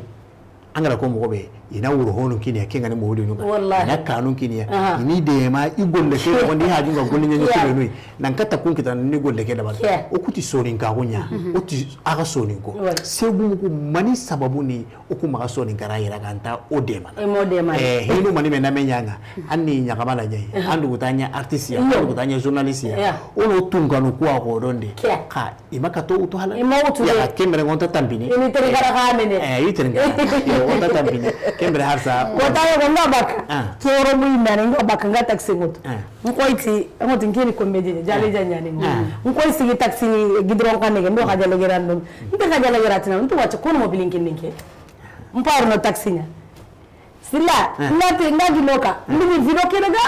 An ga na ko moxo be, i na wuro honu kiniya, ke nga ni mawudu nu. Wallahi. I na kanu kiniya. I ni dema, i golle ke, noxondi haju nga golle ɲa ɲa. Nan kata kun kita ni golle ke da ba. O kuti Soninka ko ɲa. O ti a ga Soninko. Segu muku mani sababu ni o ku maxa Soninkara yira ganta o demana. E mo demana. Eh, hinu mani me na me ɲanga. An ni ɲaga mala ɲai. An dugu ta ɲa artiste ya. An dugu ta ɲa journaliste ya. O no tunkanu kuwa ko donde. Ka i ma ka to utu hala. I ma utu ya de. Ken bire ngonta tampini. Ini teri gara ka mene. Eh, i teri gara. Yo, ngonta tampini. Ken bire harsa. Ko ta yo nga baka. Kero mu imane nga baka nga taxi ngot. Nkoy ti, ngot nkeni comédie, jale janyani. Nkoy sigi taxi gidron kan ne, ndo xajale geran ndo. Nte xajale geratina, ntu wacha kono mo bilinkin ninke. Mparu no taxi nya. Sila, ngati, ngati loka. Ndini video ke daga.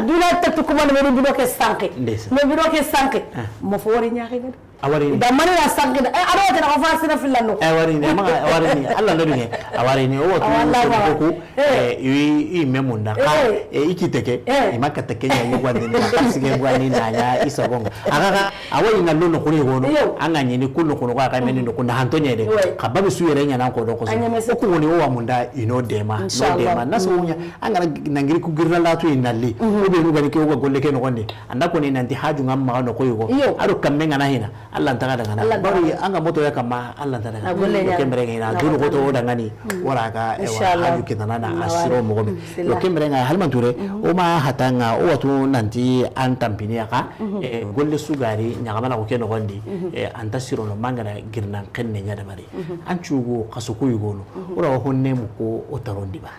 Duna tatu kuma no video ke sanke. Mo video ke sanke. Mo fori nya ke. A wari ni. Da mani na sankida. Eh, ado wata na ko fasira filando. Eh, wari ni, ma, wari ni. Allah na dunge. A wari ni, o watu. Awa, Allah, so ko ku, eh, i, i me munda. Ka, eh, i kiteke, eh, i makata kenya, i gwande ni, ka sige gwani na nya, i sabonga. Aga, aga, awa, i ngallo no kuri gono. Yo. Anga nyini kullo kono, ka meni no kunda hanto nyede. Ka babi su yere nya nan ko do ko so. Ku woni o wa munda, i no dema, no dema. Inshallah. Na so nya, anga na ngiri ku girna latu i nalli. O be no gani ke o ga golle ke no gonde. Anda ko ni nanti haju ngam ma no ko yugo. Yo. Ado kamme ngana hina. Allah ntaga daga na. Allah ntaga. Bari anga moto ya kama Allah ntaga daga. A golle nya. Kembere ngina. Dulu ko to daga ni. Wara ka, ewa, inshallah, haju kitana na asiro mo gobe. Yo, kembere nga Halima Ture, o ma hatanga, o watu nanti an tampini ya ka, eh, golle sugari, nyagamana ko ke no gondi, eh, anta siro no mangana girnan kenne nya da bari. An cugo kaso ku yugo no. Ora honne mu ko o tarondi ba.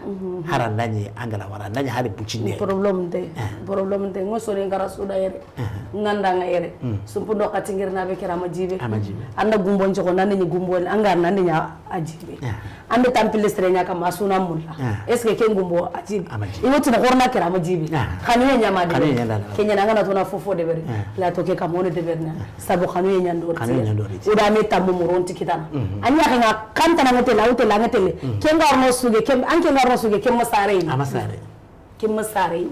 Harandani angala wara, ndani hari bucinde. Problème de. Eh. Problème de. Ngo so ni ngara suda yere. Nganda nga yere. Sumpu do katingir na be kira ma jibe. A ma jibe. Anda gumbo njoko nande ni gumbo anga nande nya a jibe. Anda tampile sere nya kama suna mulla. Est-ce que ken gumbo a jibe? A ma jibe. Iwo tina korna kira ma jibe. Kanu ya nya ma de. Kanu ya nya da. Kenya na ngana tona fofo de bere. La to ke kamone de berna. Sabo kanu ya nya ndo. Kanu ya nya ndo. Uda me tammo moronti kitana. Anya nga kanta na ngotela utela ngatele. Kenga orno suge kem an kenga orno suge kem masare. A masare. Kem masare.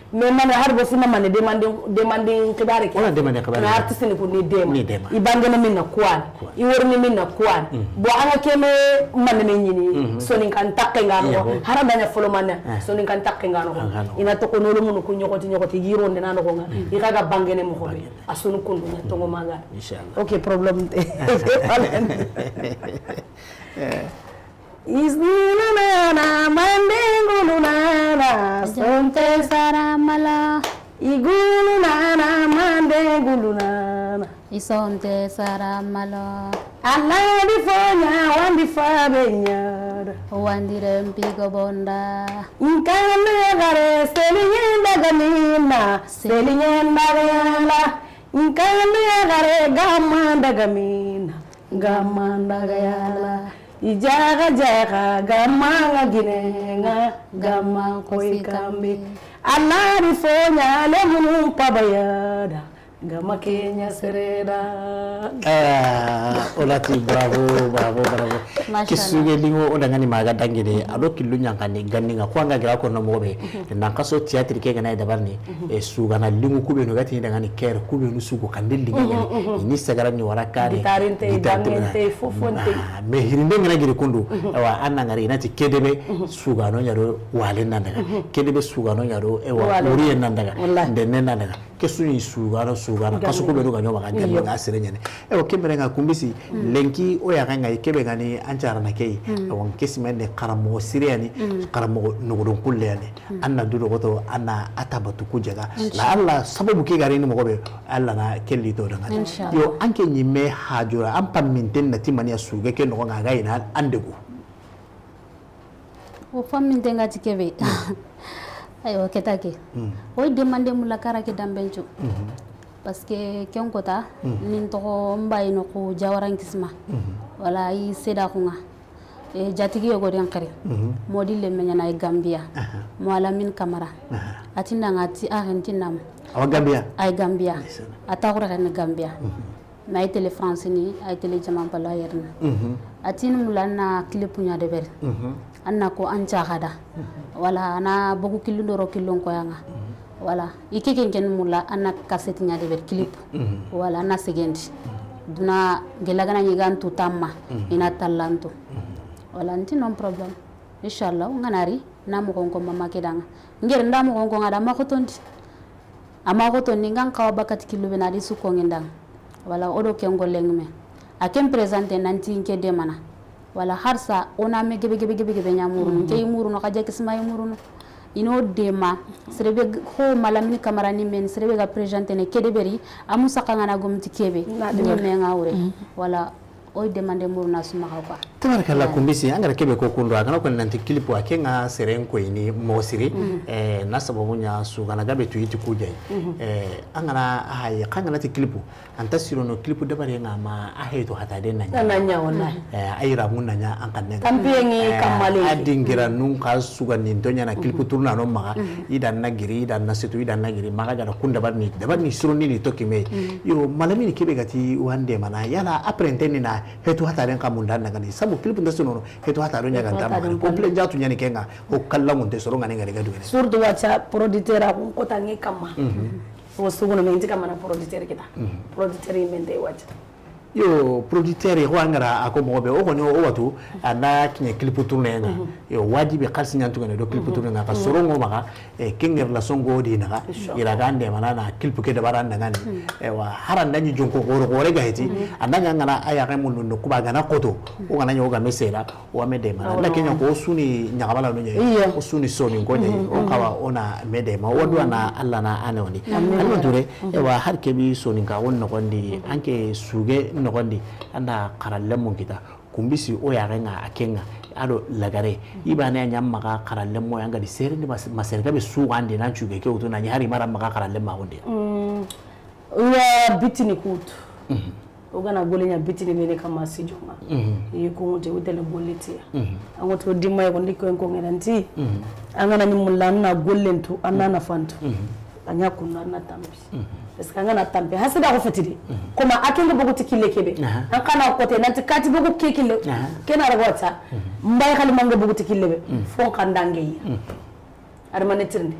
Mais mane har bo fima mane demande, demande xibare ke. Wala demande xibare. Na artiste ni ko ni dema. Ni dema. I bangene minna kwan. I worni minna kwan. Bo anga keme mane me nyini. Soninkan takke nga no. Hara danya folo mane. Soninkan takke nga no. Ina to ko nolo munu ku nyokoti nyokoti yiro ndena no nga. I kaga bangene mo ko. A sunu kundu nya tongo maga. Inshallah. Ok, problème. Isnina nana, mandengulu nana, sonte saramala. Igulu nana, mandengulu nana. Isonte saramala. Aladi fonya, wandi fabenya. Wandi rempi gobonda. Nkame gare, selinyen daga mina, selinyen daga yala. Nkame gare, gaman daga mina. Gaman daga yala. I jaga jaga, gaman nga gine nga, gaman koy kambe. Aladi fonya le munum pabayada. Gama kenya sereda. Ah, olati, bravo, bravo, bravo. Mashallah. Kisuge lingo o dangani maga dangide, ado killu nyankani ganninga ko anga gira ko no mobe. Nan kaso théâtre ke gana dabarni. E sugana lingu kubenu gati dangani ker kubenu sugu kandil lingu. Ni sagara ni wara kare. Gitarinte, banginte, fofonte. Ah, me hirinde ngana giri kundu. Ewa, anna ngari nati kedebe sugano nyaro wale nandaga. Kedebe sugano nyaro ewa uriye nandaga. Ndenne nandaga. Kesuni sugano sugano. Kasu kubenu ganyo maga ganyo ga sere nyane. Ewa, kembere nga kumbisi, lenki o ya ganga kebe gani ancara na kei. Ewa, kesime ne karamo siriyani, karamo nogodon kulleyani. Anna dudo goto, anna atabatu ku jaga. La Allah sababu ke gari ni mogobe, Allah na kelli to danga. Yo, anke nyime hajura, an pamminten na timani ya suge ke no nga ga ina andegu. O famminten ga ti kebe. Ayo, ketake. O demande mula kara ke dambencu. Parce que ken kota, nin toxo mbayino ku Jawaran Kisma. Wala i seda kunga. E, jatigi yogo den xiri. Modi lemme ɲana i Gambia. Mo Alamine Camara. Ati nanga ti Argentine nam. Awa Gambia? Ay Gambia. Ata xure xen Gambia. Mais ay télé France ni, ay télé jaman balo yerna. Ati ni mula na clip ɲa de beri. Anna ko an caxada. Wala ana bogu killu ndoro killon koyanga. Wala i ke ken ken mula anna cassette ɲa de beri clip. Wala anna segendi. Duna gelagana ɲigantu tamma. Ina tallantu. Wala nti non problème. Inshallah, nganari na moxon ko mama kedanga. Ngere nda moxon ko ngada ma xotondi. Ama xotondi ngan xawa bakati killu bena di sukko ngendang. Wala odo ken golleng me. A ken présenter nanti nke demana. Wala harsa ona me gebe gebe gebe gebe ɲa murunu. Nke i murunu, xaja kisma i murunu. Ino dema, serebe ho Malamine Camara ni men, serebe ga présenter ne kede beri, amu saka ngana gomti kebe. Ni me nga wure. Wala O demande muru na su maxa quoi. Tabarakallah, Kumbisi, an ga ra kebe ko kundo, a ga na ko nanti clip wa, ke ŋa seren ko ini mo siri, eh, na sababu ɲa su ga na gabe tu iti kujai. Eh, an ga na a haye, xa an ga na ti clip, an ta sirono clip dabari ŋa ma a heto hata de na ɲa. Na ɲa, wallahi. Eh, a yira mun na ɲa an kan ne. Tampiye ŋi kamale. A dingira nun ka su ga nin to ɲa na clip tourna no maxa, i da na giri, i da na setu, i da na giri, maxa ga da kun dabari ni, dabari ni sironi ni to kime. Yo, malamini kebe ga ti wande mana, yala après nteni na hetu hataren xa munda nagani. Sabu clip nda sonono, hetu hataro ɲa ga nta ma. Complet jatu ɲa ni ke ŋa, o kalla mun te soro ŋa ni ga ni ga dugene. Surtout wacha producteur a kun kota ŋi kamma. O suguno me nti kamana producteur kita. Producteur yi mente wacha. Yo, producteur yi, ko an ga ra a ko moxo be, o ko ni o watu, a na kiɲe clip tourné ŋa. Yo, wajibi xalisi ɲa ntu ga ni do clip tourné ŋa, ka soro ŋo maxa, e, ke ŋa relation go di naxa, i ra ga nde mana na clip ke dabara nda ŋa ni. Ewa, haranda ni jonko goro gore ga heti, anda ŋa ŋa na a ya ga mun no kuba ga na koto, o ga na ɲo ga me sera, o wa me dema. Nda ke ɲa ko o su ni ɲaxabala no ɲa, o su ni soninko ɲa, o xawa o na me dema, o wa duwa na Alla na a ne woni. Alima Ture, ewa, har kebi soninka won noxondi, anke suge noxondi, anda xaralle mun kita. Kumbisi o yaxe ŋa a ke ŋa, a do lagare. I bane a ɲa maxa xaralle mo ya ŋa di sere ndi ma sere gabe su ga ndi nan cuge ke wutu na ɲi hari mara maxa xaralle ma wonde. Mm. O ya bitini kutu. O ga na gole ɲa bitini mene kama si jonga. I ko ŋote wutele gole tiya. An ŋoto dimma ko ndi ko en ko ŋeranti. An ga na ni mulla na gollen tu, an na na fantu. A ɲa kunna na tampi. Parce que an ga na tampi, hasida ko fetidi. Comme a ke ŋa bogu ti kille kebe. An xa na ko te nanti kati bogu ke kille. Ke na rago ta. Mbay xali ma ŋa bogu ti kille be. Fo xandange yi. Ar mane tirindi.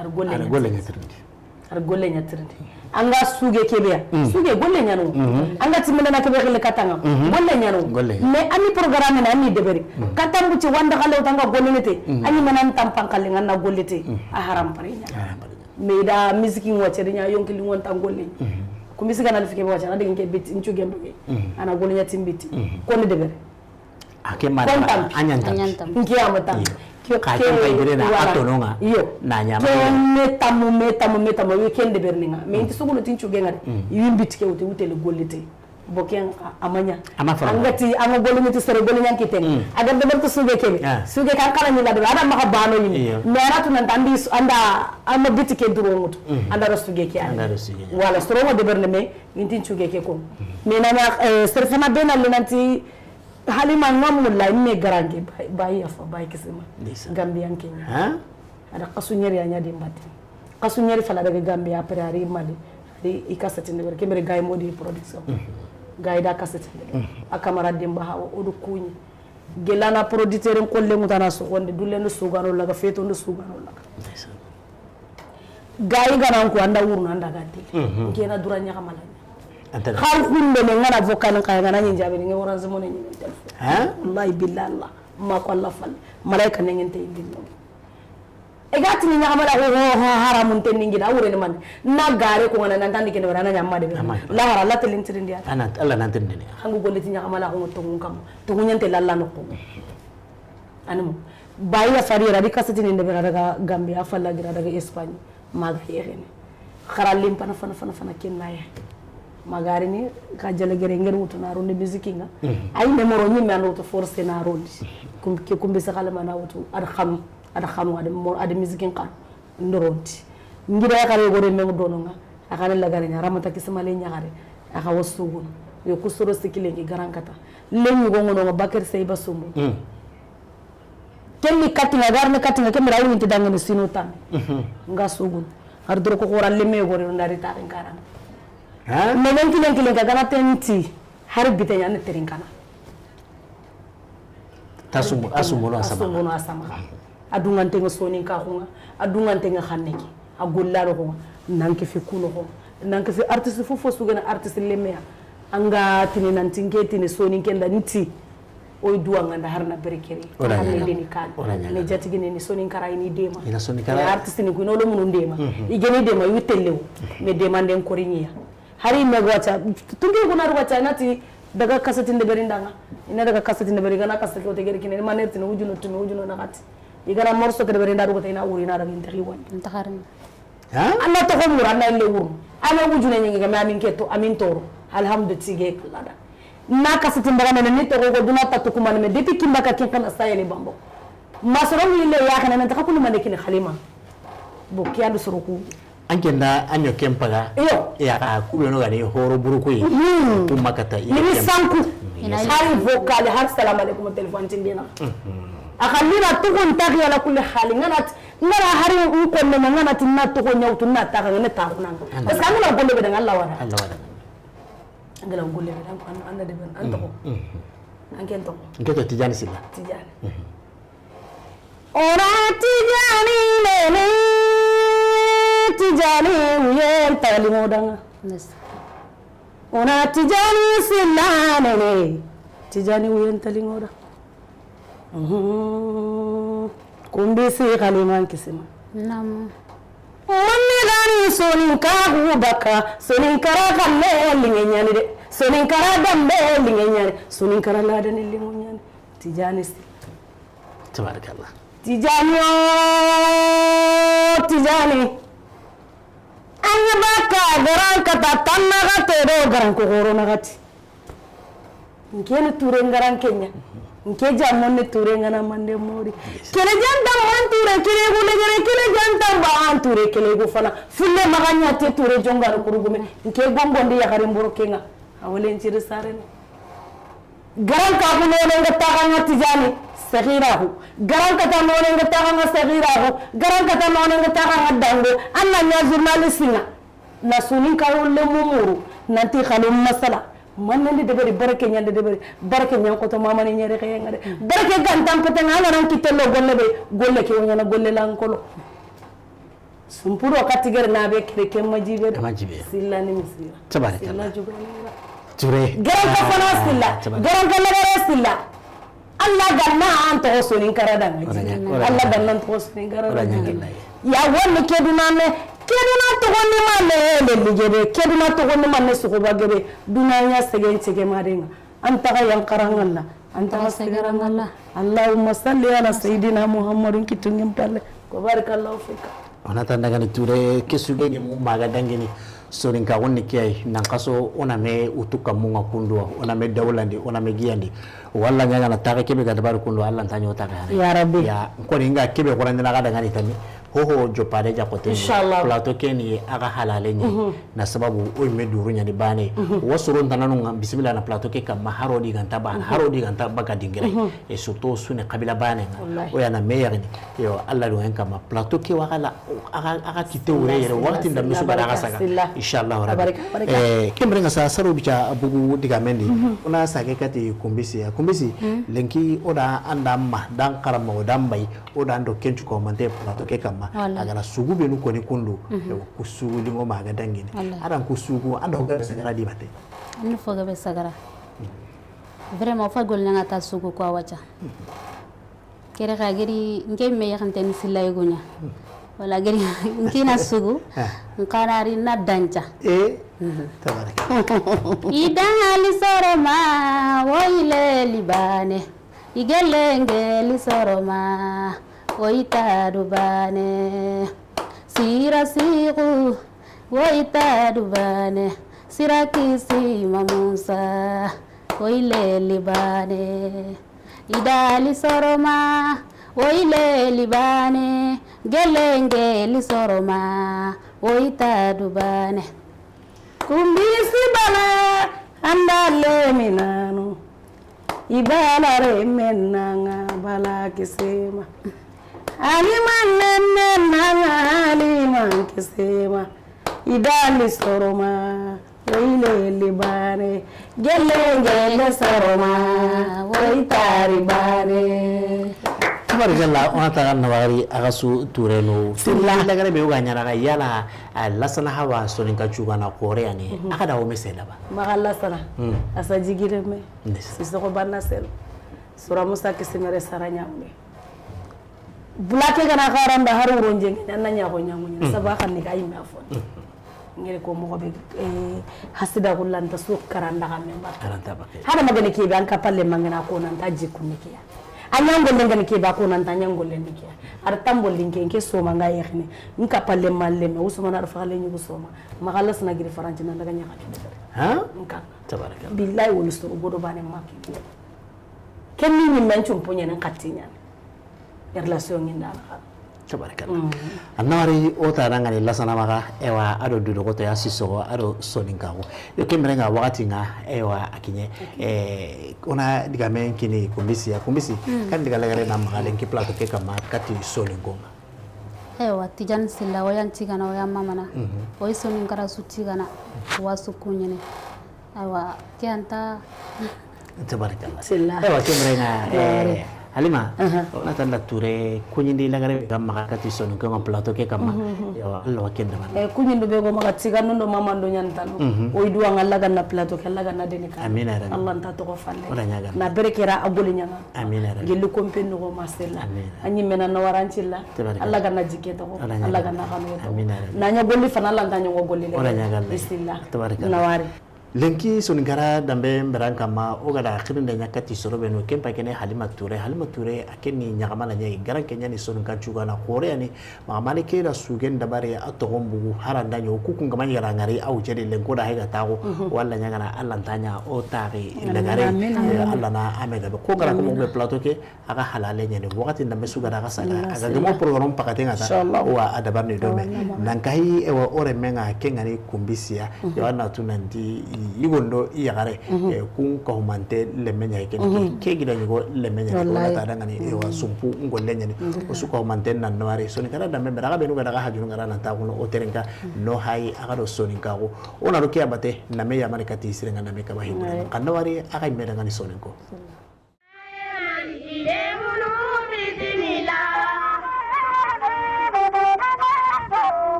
Ar golle ɲa tirindi. Ar golle ɲa tirindi. An ga suge kebe ya. Suge golle ɲa no. An ga timina na kebe xille katanga. Golle ɲa no. Mais ami programme na ami deberi. Katambu ti wanda xale o tanga golle nete. Ani manan tampan xale ŋa na golle te. A haram pare ɲa. Mais i da musique ŋa wacce ri ɲa yonki lingon tan golle. Kumbisi ga na lifi kebe wacce na de ke biti ncu gembe. Ana golle ɲa timbiti. Koni deberi. A ke ma a ɲa nta. Nke ya mata. Ke ke bire na a tono ŋa. Iyo. Na ɲa ma. Ke me tamu, me tamu, me tamu, yo ken de berni ŋa. Me inti sugulo tin cuge ŋa de. Yi mbiti ke wuti wutele golle te. Bo ken a ma ɲa. An ga ti, an ga golle ni ti sere golle ɲa kite. A ga de bertu suge ke. Suge kan kala ni la de. Ada maxa bano ni. Mais aratu nan tambi anda, anda biti ke duro ŋutu. Anda ro suge ke. Anda ro suge. Wala soro ŋo de berne me inti cuge ke ko. Mais na na sere fana be na le nanti Halima ŋa mulla i me garange, bayi, bayi Yafa, bayi Kisima. Ndeysaan. Gambian ke ɲa. Han? A da xasu ɲeri a ɲa di mbati. Xasu ɲeri fala daga Gambia, après a ri Mali. A ri i kasati ne ber, ke mere Gaye Modi production. Gaye da kasati ne ber. A camarade Demba Hawa, o du kuɲi. Gelana producteur n kolle ŋutana soxonde, dulle ndo sugano laga, feto ndo sugano laga. Ndeysaan. Gayi ganan ko anda wurno anda ga tele. Nke na dura ɲaxamala. Xar xunde ne ŋa na vocal n xaya ŋa na ɲi jabe ni ŋa Orange Money ɲi téléphone. Wallahi billahi Allah. Ma ko Allah fal. Malaika ne ŋen te yindin no. E ga tini ɲaxamala ko ho haramun ten ningi da wure ni man. Na gare ko ŋa na nan tandi kene wara na ɲamma de. La hara la telin tirindi ya. Ana Allah nan tirindi ya. Hangu golle ti ɲaxamala ko to ŋun kam. To ŋun ɲante lalla no ko. Animo. Bayi Yafa ri ra di kasati ni ndebe ra daga Gambia, falla gira daga Espagne. Maga yexene. Xara lim pana fana fana fana ken na ya. Magarini ka jale gere ngere wutu na rondi musique ŋa. Ay me moro ɲi me an wutu force na rondi. Kum ke kumbi sa xala mana wutu ar xam, ar xam ad mor ad musique ŋa. Ndorondi. Ngira ya xare gore me dono ŋa. A xane lagare ɲa Ramata Kismale ɲaxare. A xa wasugun. Yo kusoro sikile ngi garankata. Lengi gongono ŋa Bakar Sey Basumbu. Kelli katiŋa, garne katiŋa, kemira wuyinti dangene sino tan. Nga sugun. Ar doro ko xora lemme gore ndari taxin karan. Ha? Me lenki lenki lenki gana tenti. Har bite ɲa ne terin kana. Tasumu, asumu no asama. Asumu no asama. Adungante nga soninka xunga, adungante nga xanneke. A golla noxo, nan ke fi ku noxo, nan ke fi artiste fofo su gana artiste lemme ya. Anga tini nan tinke tini soninke nda nti. Oy duwa nga nda harna berekere. Harna leni kan. Ne jatigine ni soninkara ini dema. Ina soninkara. Ina artiste ni ku ino lo munu dema. Igeni dema yu tellew. Me demande en korinya. Hari me gwacha. Tungi kuna gwacha nati daga kasati nde berindanga. Ina daga kasati nde beri gana kasati ko tegeri kine manerti no ujuno tumi ujuno nakati. Igana morso ke de berinda rugo tena wuri na daga interi wani. Intaharni. Ha? Anna to ko mura na le wuru. Ana wujune nyingi ga amin keto amin toro. Alhamdu tige kala da. Na kasiti mbagandene ni toxo ko duna tatu kumane me, depuis kimba ka kin kana sayene bambo. Ma soro mi le ya kana nan ta kulu mande kini xalima. Bo kiyandu soro ku. An ke nda an ɲo ken paga. Iyo. Ya ka kube no gani horo buruku yi. Hmm. Kuma kata. Ni sanku. Hari vocal, har salam alaikum, téléphone tindina. A xallina tugun taxi ala kulli hali. Nganat, ngara hari un konne ma nganat na tugo ɲawtu na taxa ngene taxunanga. Parce que an ga na golle be daga Allah wara. Allah wara. An ga na golle be daga, an, an da de ben, an toxo. An ken toxo. N ke to Tijani Silla. Tijani. O na Tijani lele, Tijani wuyen talingo danga. O na Tijani Silla lele, Tijani wuyen talingo da. Kumbisi xaliman kisima. Naam. Manne gani Soninkaxu baka, Soninkara xalle linge ɲani de, Soninkara dambe linge ɲani, Soninkara ladani linge ɲani. Tijani si. Tabarakallah. Tijani o, Tijani. An ga baka garan kata tannaxate do garan ko goro naxati. N ke ni ture ngaran kenya. N ke jamon ni ture ngana mande mori. Kele janta man ture, kele gule gere, kele janta ba an ture, kele gu fana. Fulle maganya te ture jonga kurugume. N ke gongondi ya garin boro kenga. Awalen ciri sarene. Garanka ku nonen ga taxanga Tijani, saxiraxu. Garankata nonen ga taxanga, saxiraxu. Garankata nonen ga taxanga, dango. An na ɲa journaliste nga. Na Soninkaron lemu muru, nanti xalum masala. Manne ndi deberi, barake ɲande deberi. Barake ɲan koto mamani ɲere xeye nga de. Barake gantan pete nga, an ga nan kitello golle be, golle ke wo ɲana golle lankolo. Sumpuro katigere na be kere ke majibe. Majibe. Silla ni misira. Tabarakallah. Silla jugani. Ture. Garanka fana Silla. Tabarakallah. Garanka lagare Silla. Allah ganna an toxo Soninkara danŋa. Allah ganna an toxo Soninkara danŋa. Ya woni ke duna me, ke duna toxo ni ma me, le ligebe, ke duna toxo ni ma me, suxuba gebe, duna ɲa segen cege madenga. An taxa yankarangalla. An taxa segarangalla. Allahumma salli ala sayyidina Muhammadin kitungin palle. Wa barakallahu fika. O na ta ndagani ture ke su be ni mu maga dangini. Soninkaxun ni ke yi, nan xaso o na me wutu kamunga kunduwa, o na me dawlandi, o na me giyandi. Walla ɲaga na taxe kebe ga dabari kunduwa, Allah nta ɲo taxe hane. Ya Rabbi. Ya, n koni nga kebe xorandina ga dangani tani. Hoho joppade jaxote. Inshallah. Plateau ke ni a ga halale ni. Na sababu o me duru ɲani bane. Wa soro ntananu nga bisimila na plateau ke kamma haro di ganta bana, haro di ganta baga dingira. Et surtout suni kabila bane nga. Wallahi. O ya na me yagini. Yo, Allah do en kamma plateau ke wa gala. Aga, aga kite wure yere, waxati nda musu bara aga saga. Inshallah rabbi. Tabaraka, tabaraka. Eh, kemre nga sa saro bica bugu diga mendi. Una sage kati kumbisi ya. Kumbisi, lenki o da anda ma, dan karama o da mbay, o da ando kencu ko mante plateau ke kamma. Wallahi. Agara sugu benu koni kundu. Yo, ku sugu lingo maga dangini. Wallahi. Adan ku sugu, ando ga sagara di bate. Ando fo ga be sagara. Vraiment, fa gol nga ta sugu ko wacha. Kere xa geri nke me yaxanteni silla yugunya. Wala geri nke na sugu. Nkanari na danca. Eh. Tabaraka. Idan ali soroma, woile libane. Igelenge li soroma, woita dubane. Sira sigu, woita dubane. Sira kisi mamusa, woile libane. Idali soroma, woile libane, gelengeli soroma, woita dubane. Kumbisi bala, andale minano, ibala remenanga bala kisema. Aliman nemenanga aliman kisema. Idali soroma, woile libane, gelle gelle soroma, woitari bane. Tabarikalla, o na taga na wari a ga su tureno. Silla. Lagare be o ga ɲana ga yala, a lasana hawa soninka cugana kore yani. A ga da o mese daba. Maga lasana. A sa jigire me. Sisoko banna sel. Sura Musa kisimere sara ɲambe. Bulake gana xaranda har wuron jenge, an na ɲaxo ɲaŋuɲa, saba xanni ga yimme a fo. Ngere ko moxo be, eh, hasida xullanta su karanda xa men ba. Karanta ba ke. Hada magane ke be an ka palle mangana ko nan ta jikku ne ke ya. A ɲa n gollen ga ni ke ba ko nan ta ɲa n gollen ni ke. Ar tambo linke n ke soma nga yexine. N ka palle malle me Usmana ar faxale ɲugu soma. Maxalla sina giri Faranci nan daga ɲaxa ke. Ha? N ka. Tabaraka. Billahi woni soro godo bane ma ke. Ken ni ni men cum poɲe nan xatti ɲan. Relation ŋi ndana xa. Tabaraka. Mm. An na wari o ta dangani Lasana Maxa, ewa, ado dudu ko to ya Sisoko, ado Soninkaxu. Yo ken bire nga waxati nga, ewa, a kiɲe. Eh, o na digamen kini Kumbisi ya. Kumbisi, kan diga lagare na maxa lenki plateau ke kama kati Soninko nga. Ewa, Tidiane Silla, o yan tigana, o yan mamana. O yi Soninkara su tigana, wa su kuɲene. Awa, ke anta. Tabarakallah. Silla. Ewa, ke bire nga, eh, Halima, o na tanda Touré, kuɲindi lagare ga maxa kati Soninko nga plateau ke kama. Ewa, Allah wa ken da. Eh, kuɲindo be go maxa tiga nundo mamando ɲantano. O idu an Allah ganna plateau ke, Allah ganna deni ka. Amina ya Rabbi. Allah nta toxo falle. O da ɲaga. Na bere kera a goli ɲaga. Amina ya Rabbi. Gilli kompe no go masella. Amina. Anyi mena na warancilla. Tabarakallah. Allah ganna jike toxo. O da ɲaga. Allah ganna xanu toxo. Amina ya Rabbi. Na ɲa golli fana Allah nta ɲa go golli le. O da ɲaga. Bismillah. Tabarakallah. Na wari. Lenki Soninkara dambe mberan kama, o ga da xirinde ɲa kati soro be no, ken pa kene Halima Touré. Halima Touré, a ken ni ɲaxama na ɲa yi, garan ke ɲa ni Soninka cugana, xore ya ni, maxa mani ke da sugen dabari a toxon bugu, haranda ɲo, kukun gama ɲa gara ngari, aw jedi lenko da hega taxo, walla ɲagana, Allah nta ɲa, o taxi, lagare, eh, Allah na ame gabe. Ko gara ko mo be plateau ke, a ga halale ɲani, waxati ndambe su ga da ga saga, a ga gemo programme pakate nga ta, wa a dabar ni dome. Nan kahi, ewa, o reme nga ke ngani Kumbisi ya, yo a na tu nanti, yigondo i yaxare, eh, kun kahumante lemme ɲa ke, ke gida ɲugo lemme ɲa, ko ta dangani, ewa, sumpu ngolle ɲani, o su kahumante nan no wari, Soninkara dambe mberan ga be nu ga da ga hajunu ngara nan ta kuno, o terenka, no hayi, a ga do Soninkaxu, o na do ke abate, name yamari kati sirenga name kaba hindira, kan no wari, a ga me dangani Soninko.